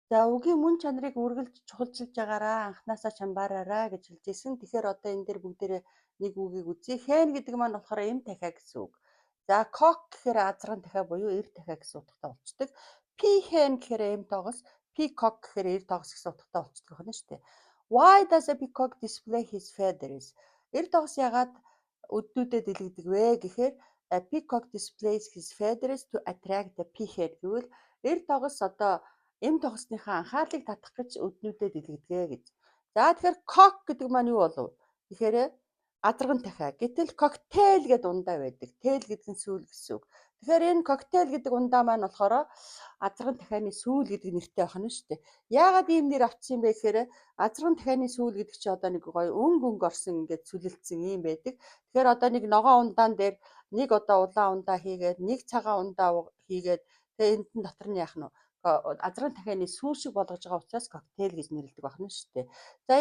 За, үгийн мөн чанарыг үргэлж чухалчилж байгаараа, анхнаасаа чамбаараарай гэж хэлж ирсэн. Тэгэхээр одоо энэ дээр бүгдээрээ нэг үгийг үзье. Hen гэдэг маань болохоор эм дахиа гэсэн үг. За, cock гэхээр азарган дахиа буюу эр дахиа гэсэн утгатай болчдөг. Peahen гэхээр эм тогос, peacock гэхээр эр тогос гэсэн утгатай болчдөг байна шүү дээ. Why does a peacock display his feathers? Эр тогос яагаад өднүүдэд дэлгэдэг вэ гэхээр a peacock displays his feathers to attract the peahen гэвэл эр тогос одоо эм тогосныхаа анхаарлыг татах гэж өднүүдэд дэлгэдэг гэж. За, тэгэхээр cock гэдэг маань юу болов? Тэгэхээр азарган дахиа. Гэтэл cocktail гэдэг ундаа байдаг. Tail гэдэг нь сүүл гэсэн үг. Тэгэхээр энэ коктейл гэдэг ундаа маань болохоор азарган дахианы сүүл гэдэг нэртэй байх нь шүү дээ. Яагаад ийм нэр авчихсан юм бэ гэхээр азарган дахианы сүүл гэдэг чинь одоо нэг гоё өнгө өнгө орсон, ингээд сүлэлдсэн юм байдаг. Тэгэхээр одоо нэг ногоон ундаан дээр нэг одоо улаан ундаа хийгээд, нэг цагаан ундаа хийгээд, тэгээ энд нь дотор нь яах нь азарган дахианы сүүл шиг болгож байгаа учраас коктейл гэж нэрлэдэг байна шүү дээ. За.